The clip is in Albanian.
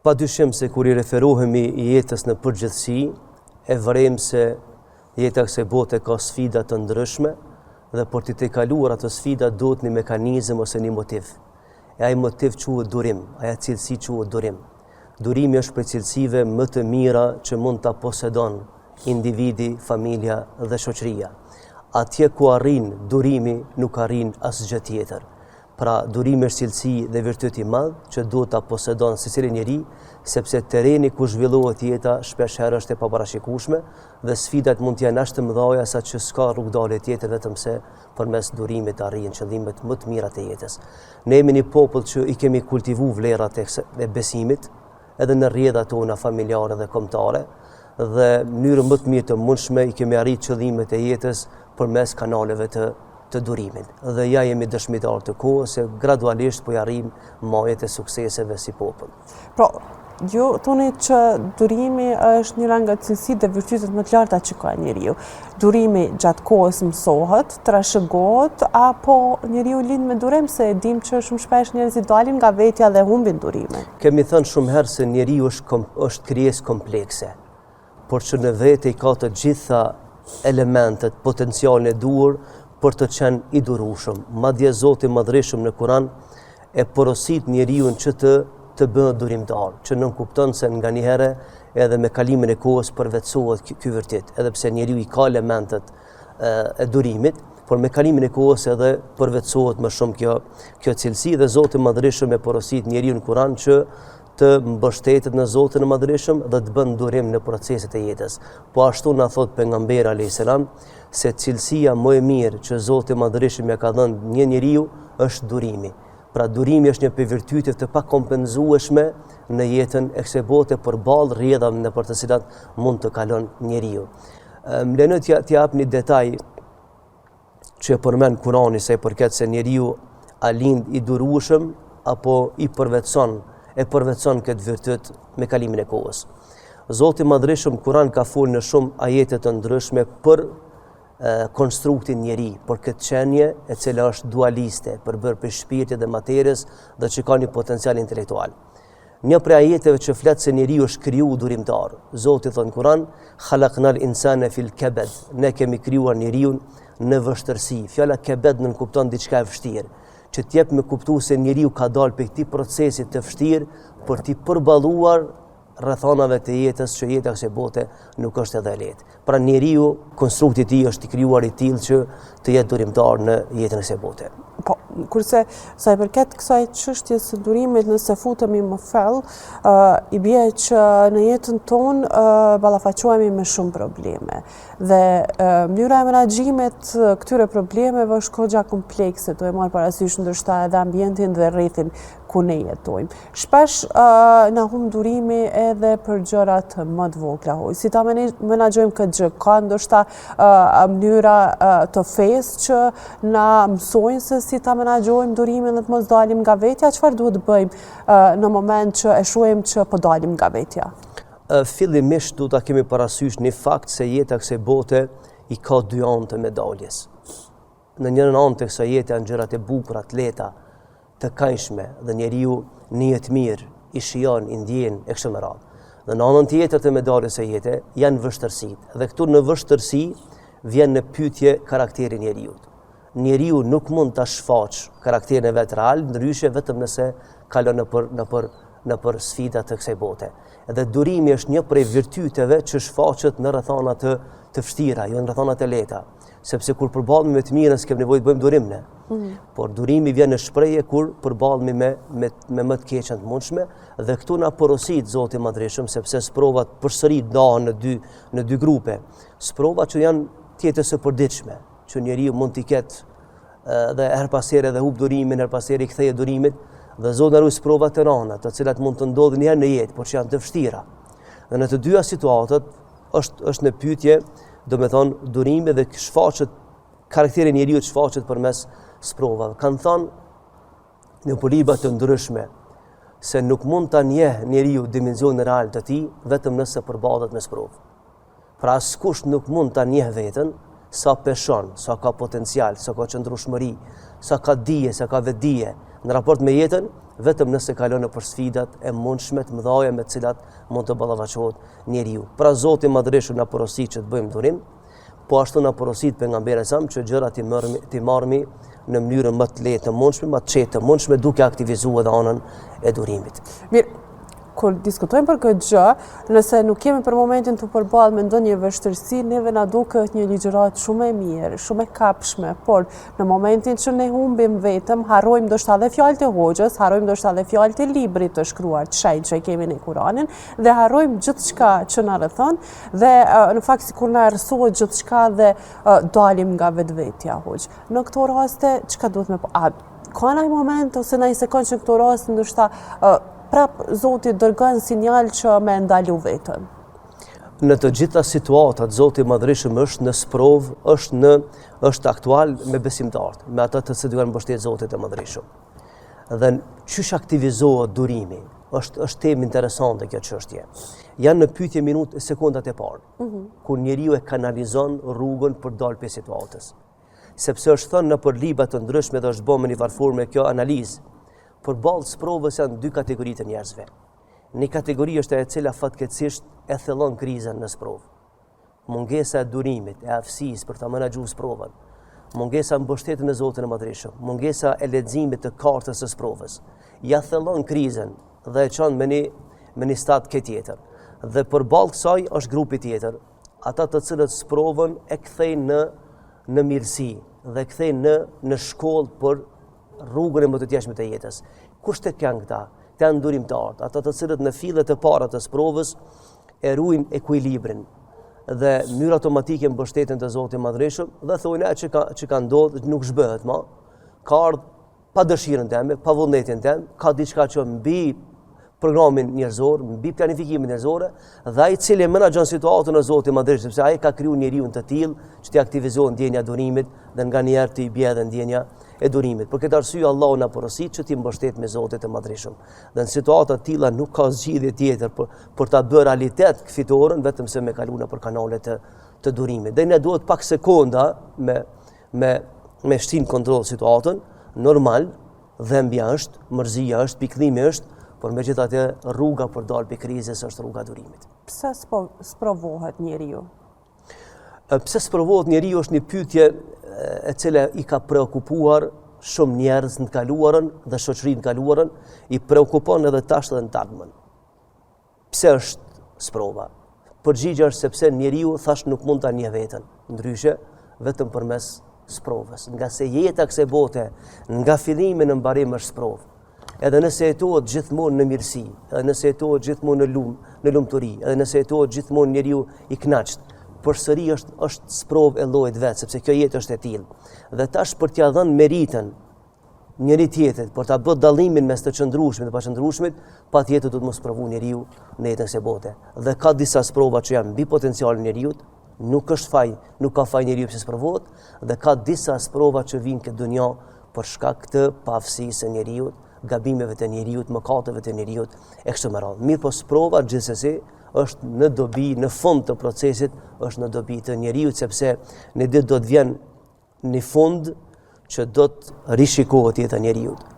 Pa dyshim se kur i referohemi jetës në përgjithësi, e vërejmë se jeta e kësaj bote ka sfida të ndryshme dhe për t'i tejkaluar ato sfida duhet një mekanizëm ose një motiv. E ai motiv quhet durim, ajo cilësi quhet durim. Durimi është prej cilësive më të mira që mund ta posedon individi, familja dhe shoqëria. Atje ku arrin durimi, nuk arrin asgjë tjetër. Pra, durimi është cilësi dhe virtyt i madh që duhet ta posedon secili njeri, sepse terreni ku zhvillohet jeta shpesh herë është e paparashikueshme dhe sfidat mund të jenë aq të mëdha sa që s'ka rrugëdalje tjetër vetëm se përmes durimit të arrihen qëllimet më të mira të jetës. Ne jemi një popull që i kemi kultivu vlerat e besimit, edhe në rrjedhat tona familjare dhe kombëtare dhe mënyrën më të mirë të mundshme i kemi arrit qëllimet e jetës përmes kanaleve të të durimit. Dhe ja jemi dëshmitarë të kohës se gradualisht po i arrijmë majet e sukseseve si popull. Pra, ju thoni që durimi është njëra nga cilësitë dhe virtytet më të larta që ka njeriu. Durimi gjatë kohës mësohet, trashëgohet, apo njeriu lind me durim, se e dim që shumë shpesh njerëzit dalin nga vetja dhe humbin durimin. Kemi thënë shumë herë se njeriu është, është krijesë komplekse, por që në vete i ka të gjitha elementet, potencialin e duhur për të qenë i durueshëm. Madje Zoti i Madhërishëm në Kuran e porosit njeriun që të të bëhet durimtar, që nënkupton se nganjëherë edhe me kalimin e kohës përvetësohet ky virtyt, edhe pse njeriu i ka elementet e durimit, por me kalimin e kohës edhe përvetësohet më shumë kjo kjo cilësi dhe Zoti i Madhërishëm e porosit njeriun në Kuran që të mbështetet në Zotin e Madhërishëm dhe të bën durim në proceset e jetës. Po ashtu na thotë pejgamberi alayhis salam se cilësia më e mirë që Zoti i Madhërishëm ia ka dhënë një njeriu është durimi. Pra durimi është një prej virtyteve të pakompenzueshme në jetën e kësaj bote përballë rrjedhave nëpër të cilat mund të kalon njeriu. Më lejoni t'ja jap një detaj që e përmend Kurani sa i përket se njeriu a lind i durueshëm apo i përvetëson, e përvetëson këtë virtyt me kalimin e kohës. Zoti i Madhërishëm Kur'an ka folë në shumë ajete të ndryshme për konstruktin njeri, për këtë qenie e cila është dualiste, përbërë prej shpirtit dhe materies dhe që ka një potencial intelektual. Një prej ajeteve që flet se njeriu është kriju durimtar. Zoti thotë në Kur'an, "Khalaqnal insana fil kabad." Ne kemi krijuar njeriun në vështirësi. Fjala kebed nënkupton diçka e vështirë, që të jep me kuptu se njeriu ka dalë prej këtij procesi të vështirë për t'i përballuar rrethanave të jetës që jeta e kësaj bote nuk është edhe e lehtë. Pra njeriu, konstrukti i tij është i krijuar i tillë që të jetë durimtar në jetën e kësaj bote. Po, kurse sa i përket kësaj çështjes së durimit, nëse futemi më thellë, i bie që në jetën tonë ballafaqohemi me shumë probleme. Dhe mënyra e menaxhimit këtyre problemeve është goxha komplekse, duke marrë parasysh ndoshta edhe ambientin dhe rrethin ku ne jetojmë. Shpesh na humb durimi edhe për gjërat më të vogla. Si ta menaxhojmë këtë gjë? Ka ndoshta mënyra të fesë që na mësojnë se si ta menaxhojmë durimin dhe të mos dalim nga vetja? Çfarë duhet të bëjmë në moment që e shohim që po dalim nga vetja? Fillimisht duhet ta kemi parasysh një fakt se jeta e kësaj bote i ka dy anë të medaljes. Në njërën anë të kësaj jete janë gjërat e bukura, të lehta, të këndshme dhe njeriu ndihet mirë, i shijon, i ndjen e kështu me radhë. Dhe në anën tjetër të medaljes së jete janë vështirësitë. Dhe këtu në vështirësi vjen në pyetje karakteri i njeriut. Njeriu nuk mund ta shfaqë karakterin e vet real ndryshe vetëm nëse kalon nëpër nëpër nëpër sfida të kësaj bote. Dhe durimi është një prej virtyteve që shfaqet në rrethana të të vështira, jo në rrethana të lehta. Sepse kur përballemi me të mirën, s'kemi nevojë të bëjmë durim ne. Mm. Por durimi vjen në shprehje kur përballemi me, me, me më të keqen të mundshme dhe këtu na porosit Zoti i Madhërishëm sepse sprovat përsëri ndahen në dy në dy grupe. Sprovat që janë të jetës së përditshme, që njeriu mund t'i ketë dhe herë pas here edhe hup durimin, herë pas here i kthehet durimit dhe Zoti na ruajt sprovat e rënda, të cilat mund të ndodhin një herë në jetë, por që janë të vështira. Dhe në të dyja situatat është është në pyetje, domethënë durimi dhe shfaqet karakteri i njeriut shfaqet përmes sprovave. Kanë thënë në libra të ndryshme se nuk mund ta njeh njeriu dimensionin real të tij vetëm nëse përballet me sprovë. Pra askush nuk mund ta njeh veten sa peshon, sa ka potencial, sa ka qëndrueshmëri, sa ka dije, sa ka vetëdije në raport me jetën, vetëm nëse kalon nëpër sfidat e mundshme të mëdhaja me të cilat mund të ballafaqohet njeriu. Pra Zoti i Madhërishëm na porosit që të bëjmë durim, po ashtu na porosit pejgamberi alejhi selam që gjërat t'i marrmi, t'i marrmi në mënyrën më të lehtë të mundshme, më të qetë të mundshme, duke aktivizuar edhe anën e durimit. Mirë, kur diskutojmë për këtë gjë, nëse nuk jemi për momentin tu përballë me ndonjë vështirësi, neve na duket një ligjëratë shumë e mirë, shumë e kapshme, por në momentin që ne humbim veten, harrojmë ndoshta edhe fjalët e hoxhës, harrojmë ndoshta edhe fjalët e librit të shkruar të shenjtë që e kemi ne Kuranin dhe harrojmë gjithçka që na rrethon dhe në fakt sikur na errësohet gjithçka dhe dalim nga vetvetja hoxhë. Në këto raste, çka duhet me po? A ka naj moment ose naj sekond që në këto raste ndoshta prap Zoti dërgon sinjal që me ndalu veten? Në të gjitha situatat, Zoti i Madhërishëm është në sprovë, është në është aktual me besimtarët, me ata të cilët i janë mbështet Zotit të Madhërishëm. Dhe qysh aktivizohet durimi, është është temë interesante kjo çështje. Janë në pyetje minutë sekondat e parë, mm -hmm. kur njeriu e kanalizon rrugën për dalë prej situatës. Sepse është thënë nëpër libra të ndryshme dhe është bërë në një farë forme kjo analizë. Përballë sprovës janë dy kategori të njerëzve. Një kategori është e cila fatkeqësisht e thellon krizën në sprovë. Mungesa e durimit, e aftësisë për ta menaxhu sprovën, mungesa e mbështetjes në Zotin e Madhërishëm, mungesa e leximit të kartës së sprovës, ja thellon krizën dhe e çon me një me një stad krejt tjetër. Dhe përballë kësaj është grupi tjetër, ata të cilët sprovën e kthejnë në në mirësi dhe e kthejnë në në shkollë për rrugën e mëtutjeshme të jetës. Kush të janë këta? Këta janë durimtarët, ata të cilët në fillet e para të sprovës e ruajnë ekuilibrin dhe në mënyrë automatike mbështeten te Zoti i Madhërishëm dhe thonë ajo që ka që ka ndodhur nuk zhbëhet më. Ka ardhur pa dëshirën teme, pa vullnetin tem, ka diçka që mbi programin njerëzor, mbi planifikimin njerëzore, dhe ai i cili e menaxhon situatën është Zoti i Madhërishëm, sepse ai ka kriju njeriun të tillë që t'i aktivizohet ndjenja e durimit dhe nganjëherë t'i bie edhe ndjenja e durimit. Për këtë arsye Allahu na porosit që t'i mbështetemi Zotit të Madhërishëm. Dhe në situata të tilla nuk ka zgjidhje tjetër për, për ta bërë realitet fitoren vetëm se me kalu nëpër kanale të të durimit. Dhe na duhet pak sekonda me me me shti në kontroll situatën, normal, dhembja është, mërzia është, pikëllimi është, por megjithatë rruga për dalë prej krizës është rruga e durimit. Pse sprovohet njeriu? Pse sprovohet njeriu është një pyetje e cila i ka preokupuar shumë njerëz në të kaluarën dhe shoqërinë në të kaluarën, i preokupon edhe tash dhe në të ardhmen. Pse është sprova? Përgjigja është sepse njeriu thash nuk mund ta njeh veten, ndryshe vetëm përmes sprovës. Ngase jeta e kësaj bote nga fillimi në mbarim është sprovë. Edhe nëse jetohet gjithmonë në mirësi, edhe nëse jetohet gjithmonë në lum, në lumturi, edhe nëse jetohet gjithmonë njeriu i kënaqt, përsëri është është sprovë e llojit vet, sepse kjo jetë është e tillë. Dhe tash për t'ia dhënë meritën njëri tjetrit, për ta bërë dallimin mes të qëndrueshmit dhe paqëndrueshmit, patjetër duhet m'u sprovu njeriu në jetën e kësaj bote. Dhe ka disa sprova që janë mbi potencialin e njeriut, nuk është faj, nuk ka faj njeriu pse sprovohet, dhe ka disa sprova që vijnë këtë dunja për shkak të paaftësisë së njeriut, gabimeve të njeriut, mëkateve të njeriut e kështu me radhë. Mirëpo sprova gjithsesi është në dobi në fund të procesit, është në dobi të njeriut sepse një ditë do të vjen një fund që do të rishikohet jeta e njeriut.